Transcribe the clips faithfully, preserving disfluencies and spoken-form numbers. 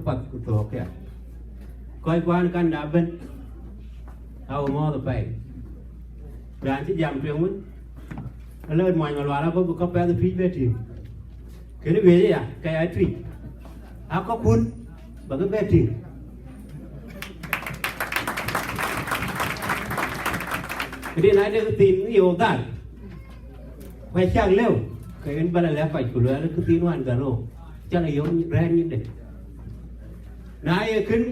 Path ku thok ya. Kɔc kuan kan da ben. Awo mɔɔth apɛi. Raan cï jam tueŋ wën. Alëu muɔny Malual abɔ̈ bï kɔc path Tuic bɛ tïŋ. Kënë wiëc aya, ke ya Tuic. Akɔkun, bä ke bɛ tïŋ. Këdï na dek thiin yo dhal. Ku acäk lëu, ke yen bä la lɛ̈k kɔc ku luɛɛl kë thiin wään dhal o. Cä la yom rɛ̈ɛ̈r nyinde. Na ye kën,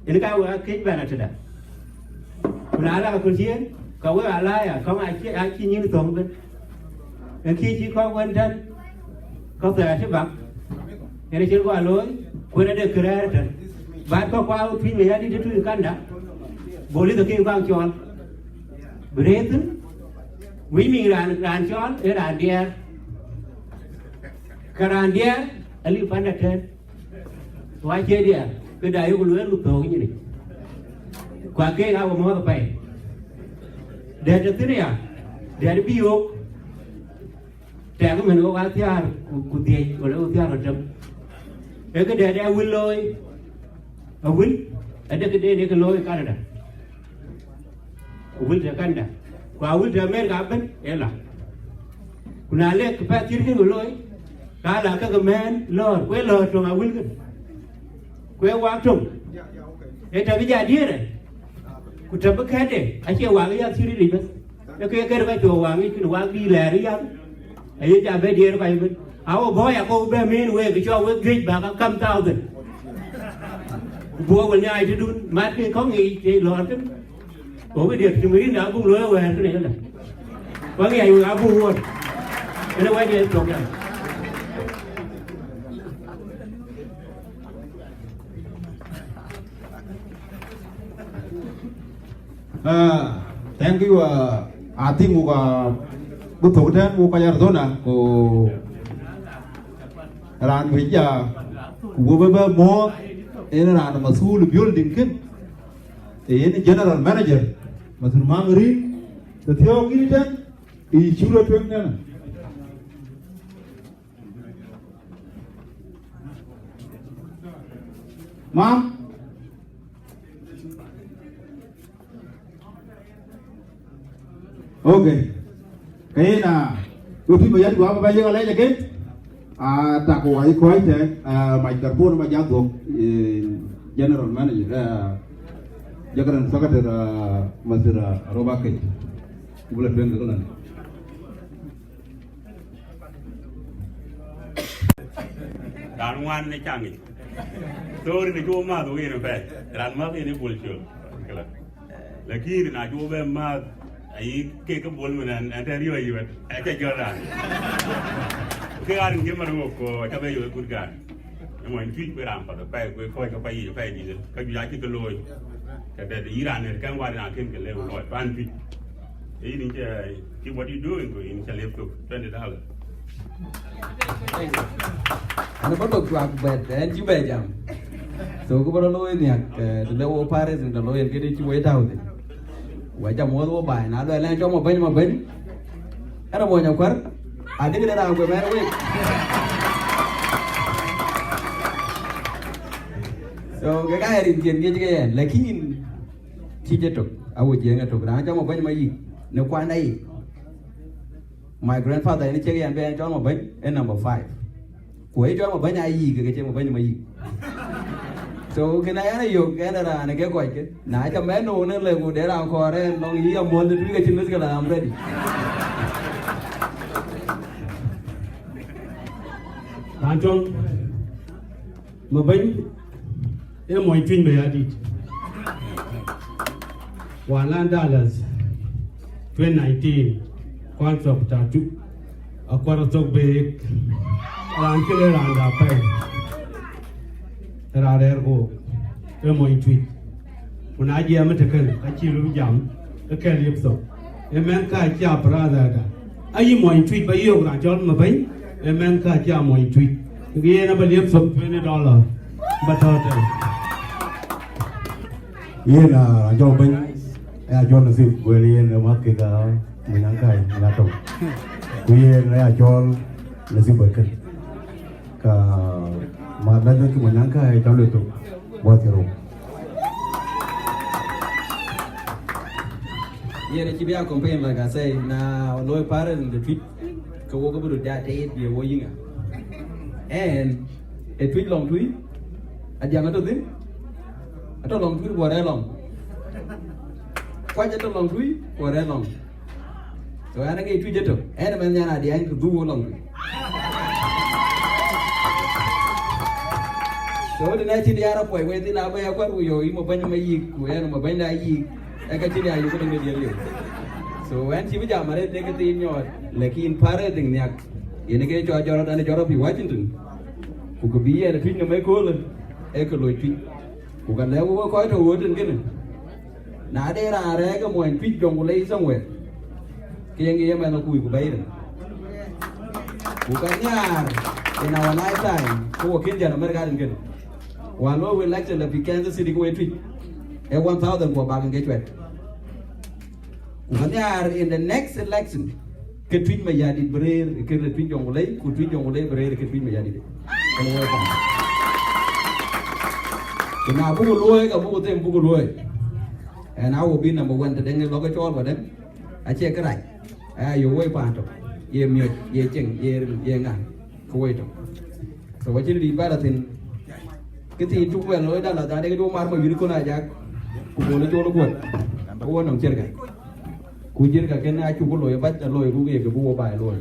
yen ka wek akëc bɛ̈n atëda. Ku na la ku ciëën, ka wek alaya, kɔŋ acï, acï nyin thöŋ bën. Ë kï cï kɔk wën tɛ̈n, kɔ̈k thɛɛr cï bak. Yen acïn kua looi, ku yen ade kërɛɛr tɛ̈n. Bat kɔ̈k kua Tuic Mayardit ë tui kanda, bolis akï kuaŋ cɔɔl. Bï rëër thïn, wïc miŋ raan, raan cɔɔl, ee raan diɛɛr. Ke raan diɛɛr, aliu panda tɛ̈n. Wa cie diɛɛr, ke da yok lueel ku thöök nyinic. Ku akek aa we mɔ̈ɔ̈th apɛi. Dɛ̈t ë thïn aya, dɛ̈t bï yook. Tɛ̈k ëmën ɣok aa thiäär ku, ku dhiëc, wala ɣok thiäär ku däm. Ee këdɛ̈t ë awïl looi, awïl, ade këden ee ke looi Canada. Awïl të Canada. Ku awïl të America ëbën, ee la. Ku na lek kë path cït kën ku looi, ka la ke ke mɛ̈ɛ̈n lɔ̈ɔ̈r, ku ee lɔ̈ɔ̈r töŋ awïl kën. Ku ee wak töŋ. Ee tɛ̈ bï ja diëërë. Ku tɛ̈ bï kɛ̈tde, acie wak ë yath cït rilic bɛ̈th. Ee ke kɛ̈t ka cuɔ wak ŋic kën wak bï lɛɛr ë yath. Aye ja bɛ diëër kɔc ëbën. Awo bɔ̈ ya kɔ̈u bɛ meen week, cɔk wek gëc bä ka kam thousand. Ku buɔk wël nyaai tëdun, mat ke kɔ̈k ŋic ke lɔɔr kën. Go we diɛt tïŋ rin abuk looi wɛɛr kën ëlë. Wak ya yu abuk wuɔt. Ënë wɛ̈t ye thok ya. Ah, thank you. Uh, I think we got good to ten, we got Arizona, ku raan wïc ya, ku we be more, yen raan masul building kën, yen general manager, masul mangri, the theo kï ten, i churo tueŋ ten. Mam? Okay. Kayena, uti ba yat wa ba yega lay legen. Ah, tak wa iko ite, ah, microphone ba jadok, eh, general manager, ah, general secretary, ah, Masira Robake. Kubula tuenga. Raan ŋuan në caŋ yic. Thöör në cuk mäth wok yen ëpɛi. Raan mäth yen ë bol col. Këlä. Lakin na cuk bɛ mäth, ayï kek ke bol mën ɛn, ɛn tɛ̈ riɔ̈ɔ̈c yic wɛ̈t. Acä jɔt raan. Ke ɣa rin ke man wok, ko acä bɛ yök ë kut gäär. Ë mony Tuic ku raan path ëpɛi, ku ë kɔc ke pɛi yic ëpɛi dït. Ka juëc acï ke looi. Ka dɛ̈t yï raan ner kɛ̈ŋ wär raan kën ke lëu lɔɔc pan Tuic. Ë yïn cɛ, keep what you doing, ku yïn cä lep thok twenty dollars. An bä thok cuak bɛ̈t, ɛn cï bɛ jam. So, kë bä rɔ looi nhiak, eh, të le wo Paris, në të looi en këdï cï White House. Wa jam wuɔth wo baai, na luɛl ɛn cɔl Mabɛ̈ny, Mabɛ̈ny. Ɛn a mony akuär, adï këde raan kuɛm ɛn wek. So, ke ka ë rinkiɛn ŋic ke yɛn, lakin cï jɛ tök, awo jiɛɛŋ ë tök, raan cɔl Mabɛ̈ny Mayïk, në kuan ayï. My grandfather, yen cek yɛn bɛ ɛn cɔl Mabɛ̈ny, ë number five. Ku ë cɔl Mabɛ̈ny ayï, ke ke cek Mabɛ̈ny Mayïk. So, kën ayɛn ayök, ɛn raan ke kɔc ke. Na cä mɛn nu në lëk ku de raan kɔɔr ɛn nɔŋ yï amɔ̈l de tui ke cïn mïthkël, I'm ready. Raan cɔl Mabɛ̈ny, ee mony Tuic Mayardit. Wa lan Dallas, twenty nineteen, kɔn thok tatu, akuar thok beek, raan kënë raan da pɛi. Raan rɛɛr ku, ee mony Tuic. Ku na jiɛɛm ë tëkën, ka cï röt jam, ë kɛ̈l yep thok. Ë mɛnh ka cia brother da. Ayï mony Tuic ba yök raan cɔl Mabɛ̈ny, ë mɛnh ka cia mony Tuic. Ku yen aba liep thok twenty dollar. Ba tɔ̈ tɛ̈n. Yen, ah, raan cɔl Mabɛ̈ny, aya cɔl Nasib, wël yen ë mäth kek, ah, mony Ankai, mony Atɔŋ. Ku yen aya cɔl Nasib wël kën. Ka Ma la jɔ ki mo nyan ka e jam le to. Wa ti ro. Yen acï bï a campaign, like I say, na looi parent de Tuic, ke wo ke bï röt ja teet ye wo yiŋa. And e Tuic lɔŋ tui, Adiaŋ atɔ thïn, atɔ lɔŋ tui, guɔ rɛɛr lɔŋ. Kuac atɔ lɔŋ tui, guɔ rɛɛr lɔŋ. So ɛn aŋic Tuic etök, ɛn ëmɛn nyan Adiaŋ, ku dhuk wo lɔŋ tui. So wëdï na cïn diaar apuɔi wëdhï na bɛ̈i akuɛ̈r ku yɔ̈ɔ̈k yï ma bɛ̈ny ma yïk, ku ɛn ma bɛ̈ny da yïk, ee ka cïn diaar yök këdäŋ de diël yök. So ɛn cï bï jam arëët de ke thiin nyɔɔt, lakin parë dhïŋ nhiak. Yen ke cɔl jɔt rɔt, ɛn jɔt rɔt pï Washington. Ku kë bï yɛn ë Tuic nɔm ëköölë, ee kë loi Tuic. Ku ka lɛ̈k wek kɔc tɔ̈ ɣööt tën kënë, na de raan rɛɛk ë muɔny Tuic Jonglei somewhere, ke yen ke ye mɛnh akuc ku bɛ̈i rin. Ku ka nhiaar in our lifetime, ke wo kën jɛn America rin kënë. Wään looi wek election de pi Kansas City ke wek Tuic, ee one thousand kuɔ bak in ke cuɛt. Ku ka nhiaar in the next election, ke Tuic Mayardit bï rëër, ke Tuic Jonglei, ku Tuic Jonglei bï rëër, ke Tuic Mayardit. Kën wek kɔn. Ku na buku luɔi, ka buku them buku luɔi. And I will be number one, të deŋ lɔ ke cɔɔl ba deŋ, acie kërac. Aya yök woi paan tök, ye miɔc, ye cieŋ, ye ril, ye ŋa, ke woi tök. So wacïn dït bä la thïn. Kë thiin cuk wɛl looi da la dhan, dek cuk mar ma yïn kon ajak. Ku bol col guöt. Wo nɔŋ cerka. Ku cerka kën acuk looi bac, looi ku ye ke bu wo baai looi.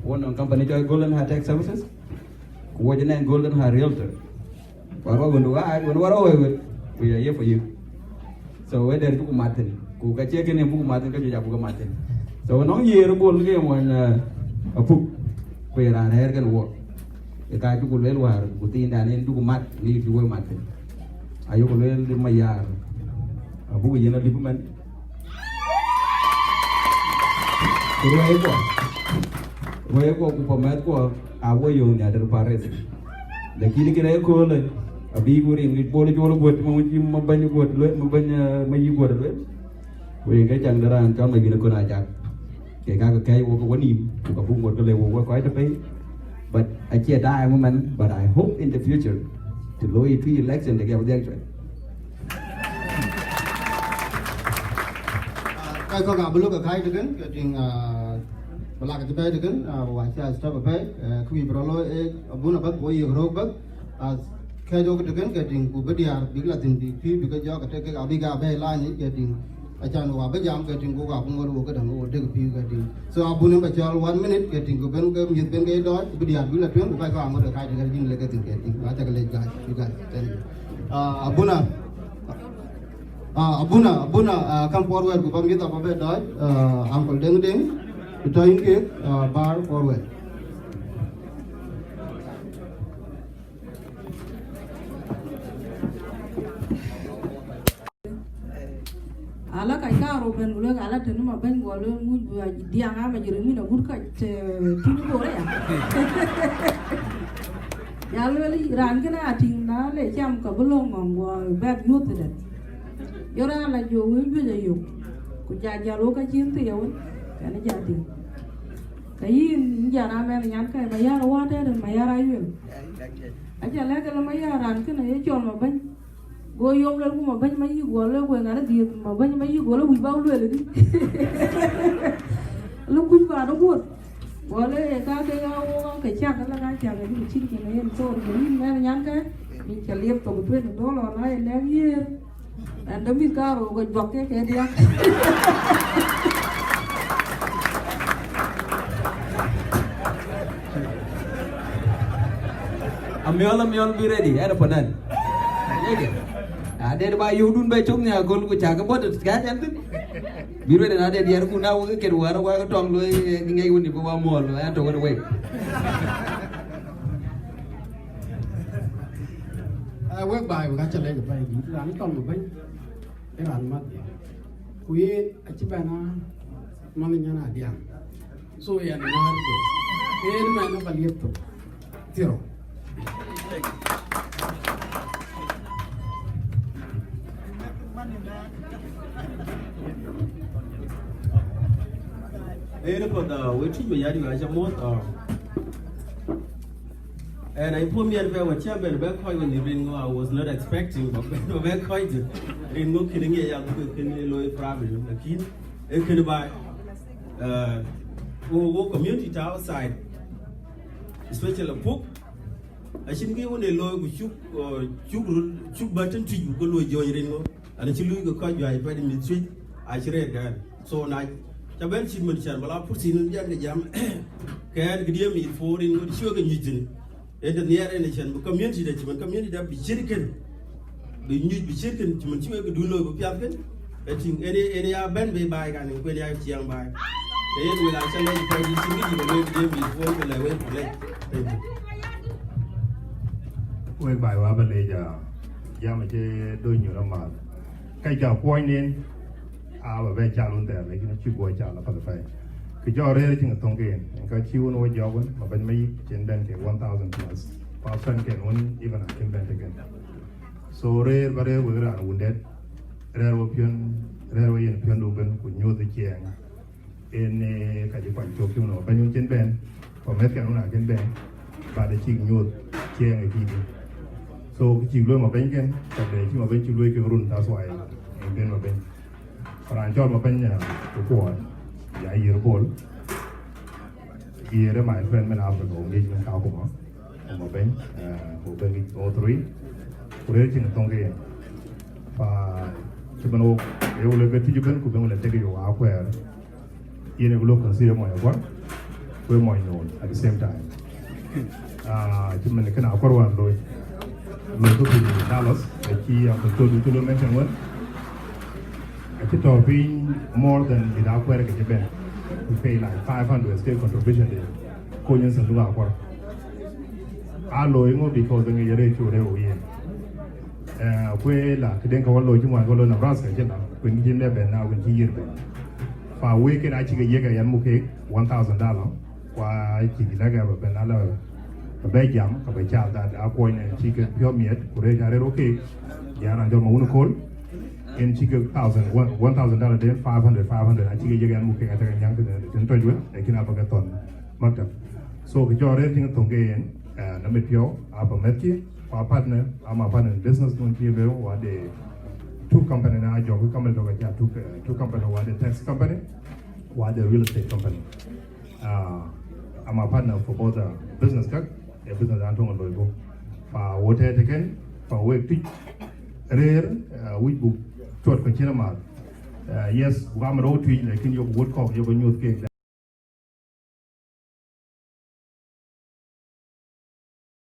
Wo nɔŋ company cɔl Golden Heart Tech Services. Ku wo jënɛn Golden Heart Realtor. War wa wëndu ɣaac, wën war wa wëwët. Ku ya ye for you. So we der juku mat thïn, ku ka cie kënë buku mat thïn, ka juëc abuku mat thïn. So nɔŋ yeer bol ke muɔny, eh, apuk, ku ye raan rɛɛr kën wɔ. Ye ka juku lueel wäär, ku thiindan en juku mat, ni juku woi mat thïn. Ayoku lueel di Mayar, abuku yen alip mɛn. Ku ruɛɛi kuɔ, ruɛɛi kuɔ ku pamɛth kuɔ, a woi yöŋ nya der pares. Lakini kën ëköölë, abï ku rin ŋic bol col guöt, ma wun cï ma bɛ̈ny guöt lueel, ma bɛ̈ny, eh, ma yï guöt lueel. Ku yen ke caŋ de raan cɔl ma yïn ëkön ajak. Ke ka ke kɛ̈c wok ke wenïïm, ku ka buk ŋot ke le wok wek kɔc tɔ pei. But acie daai ëmën, but I hope in the future, të looi Tuic election de ke abï dhiɛl cuɛt. Kai kɔ̈k abï lok ë kai tëkën, ke tïŋ, ah, bï lak cï bɛ̈ɛ̈i tëkën, ah, wa cï a stop apɛi, eh, kë wïc bï rɔt looi, eh, abun abäth, ku wo yiëk röök bäth, ah, kɛ̈c wok tëkën, ke tïŋ, ku bï diäär bïk la thïn bïk pïïu bïk ke jɔɔk ke tek kek abïk aa bɛ̈ɛ̈i lany yic, ke tïŋ, acan wa bï jam, ke tïŋ, ku ka bï ŋot wok këdäŋ, wo dek pïïu, ke tïŋ. So abun ë ba cɔl one minute, ke tïŋ, ku ben ke miëth ben ke dɔɔc, bï diäär bïk la tueŋ, ku kai kɔ̈k aŋot ë kai tëkën, yïn lek ke thïn, ke tïŋ, wa cak lec guys, you guys, thank you. Ah, abuna, ah, abuna, abuna, ah, kam forward ku ba mïth aba be dɔɔc, ah, Uncle Deng Deng, ku tɔ yïn kek, ah, bar forward. Ala kac kaarou ben ku lueel, ala tënë ma bɛ̈ny guɔ lueel, ŋuc bï diaŋ ama Jeremina gut kac, eh, tïŋ bor aya. Ya lueel, raan kënë a tïŋ, na le cam ka bï löŋ ŋɔ̈ŋ guɔ bɛ̈t yuöth tëdɛ̈t. Jɔ raan la jɔ wëu juëc ayök, ku ja jäl wok ka cïn thii awën, kɛn ja tïŋ. Ka yïn, yïn ja na mɛn nyan kɛ̈ Mayar wäär tëdɛ̈t, Mayar Ayuel. Aca lɛ̈k ke la Mayar raan kënë ye cɔl ma bɛ̈ny. Go yom luel ku ma bɛ̈ny ma yï guɔ luel ku eŋa rɔt dhiëëth, ma bɛ̈ny ma yï guɔ luel wïc ba luel ëdï. Lë kuc ba rɔt guöt. Guɔ luel ee ka ke ya wok ke cak, la ka cak ëdï, cïn kën yen thor, ke yïn mɛn nyan kë, yïn ca liep thok tueŋ ë dho̱l ɣɔn, na ye lɛ̈k yiëër. Ɛn de mïth kaarou ke juak ke ke diäk. Amiɔl, Amiɔl, be ready, ɛn ë panan. Yeke. Aden ba yökdun bɛ cök nhial göl ku cak ke bɔ̈ tëthiäc ɛn thïn. Be ready, na de diɛɛrkun na wek ke ket wäär, wek ke tɔŋ loi, eh, ŋiɛc wën ë bï wa muɔɔl, ɛn tök wën wek. Ah, wek baai, wek acä lec apɛi dït, raan tɔŋ ë bɛ̈ny, ë raan mäth. Ku yen acï bɛ̈n a manh nyan Adiaŋ. So, yɛn ŋäär thok. Yen mɛn aba liep thok. Thiërou. Yen ë puɔth, ah, wek Tuic Mayardit, wek acä muɔ̈th, ah. And I put me at where what chamber be kɔc wën rin ŋö, I was not expecting, but be kɔc rin ŋö kën ŋiɛc ya buk kën looi problem, lakin e kën baai. Uh, wo, wo community ta outside, especially Puk, acïn kë wën e looi ku cuk, uh, cuk röt, cuk bä tën tïc ku ke luɔi jɔny rin ŋö. An cï luui ke kɔc juäi pɛ̈t mïth cuëc, acï rëër kɛn. So na ca bɛ̈n cït mën cän bä la pur thïn, jam ke jam, kɛn kë diëëm yï pur rin ŋö cï wek ke nyuc thïn. Ënë nhiɛɛr en ë cän bï community de, cï mën community de bï cït kën, bï nyuc bï cït kën, cï mën cï wek ke dun looi bï piath kën. E tïŋ, en, en ya bɛ̈n bei baai kan, en kuen ya ciɛɛŋ baai. Ke yen wek acä lɛc pɛ̈i dït cïn kë cï ke lueel bï diëëm yï pur ke lɛ wek ku lɛc. Thank you. Wek baai wa bä leec, ah, jam acï döny nyuɔ̈th amääth. Ka ca kuɔny nin, a bä bɛ cal wun thɛɛr, lakin cï guɔ cal apath apɛi. Kë jɔ rëër cïn thöŋ ke yen, en ka cï wun wo jɔɔk wun, ma bɛ̈ny ma yïk cïn bɛ̈n ke one thousand plus, pa friend ken wun, even a kin bɛ̈n tëken. So rëër bä rëër wek raan wun dɛ̈t, rɛ̈ɛ̈r wo piɔ̈n, rɛ̈ɛ̈r wo yen piɔ̈ndu ëbën, ku nyuɔ̈th ë ciɛɛŋ. En, eh, ka cï kuany cök cï wun ma bɛ̈ny wun cïn bɛ̈n, ku mɛ̈thken wun a kin bɛ̈n, but acïk nyuɔ̈th ciɛɛŋ ë tïtï. So kë cïk luɔ̈i ma bɛ̈ny kën, ka de cï ma bɛ̈ny cï luɔ̈i kek run, that's why en ben ma bɛ̈ny. Raan cɔl ma bɛ̈ny, eh, ku kuɔɔt, ya yiër Bol. Yiër ë my friend min Africa, ku ŋic min Kakuma, ku ma bɛ̈ny, eh, ku ben ŋic all three. Ku rëër cïn thöŋ ke yen. Pa cï ben wok, e wule ke tïc ben, ku ben wule tek yo akuɛɛr. Yen e ku lok consider mɔny akuɔr, ku e mɔny noon at the same time. Ah, cï mën kënë akuɔr wan looi. Looi ku piny Dallas, e cï Uncle Tony cï lo mention wën. Acï tɔ̈ piny more than dït akuɛɛr ke cï ben. We pay like five hundred state contribution de. Kony en sanduk akuɔr. A looi ŋö because ŋic rëër cuk rëër wo yen. Eh, kue la, këden ka wä looi cï muɔny ka looi Nebraska cï la, kuen cïn lɛ ben na, kuen cï yiër ben. Fa wek ken acï ke yiëk ayan muk kek one thousand dollar, kua cï lɛ̈k ë bä ben ala bä bɛ jam, ka bɛ cal that a kuɔny en cï ke piɔ̈u miɛt, ku rëër ca rëër wo kek, ya raan jɔl ma wun köl, en cï ke thousand, one, one thousand dollar den, five hundred, five hundred, acï ke yiëk ayan muk kek atek anyaŋ tënë tën tɔc wën, lakin abä ke thɔn maktab. So kë cɔl rëër cïn thöŋ ke yen, eh, na mit piɔ̈u, abä mɛ̈thkï, ku a partner, ama partner in business, nun cï lueel, wa de two company na jɔk, company tök aca two, eh, two company, wa de tax company, wa de real estate company. Ah, ama partner for both, uh, business kak, e business an töŋ looi buk. Pa wo tɛ̈ tëken, pa wek tïc rëër, uh, wïc buk cuɔt kɔc cïn amääth. Uh, yes, buk am rou tïc, lakin yok wot kɔk, yok nyuɔ̈th kek.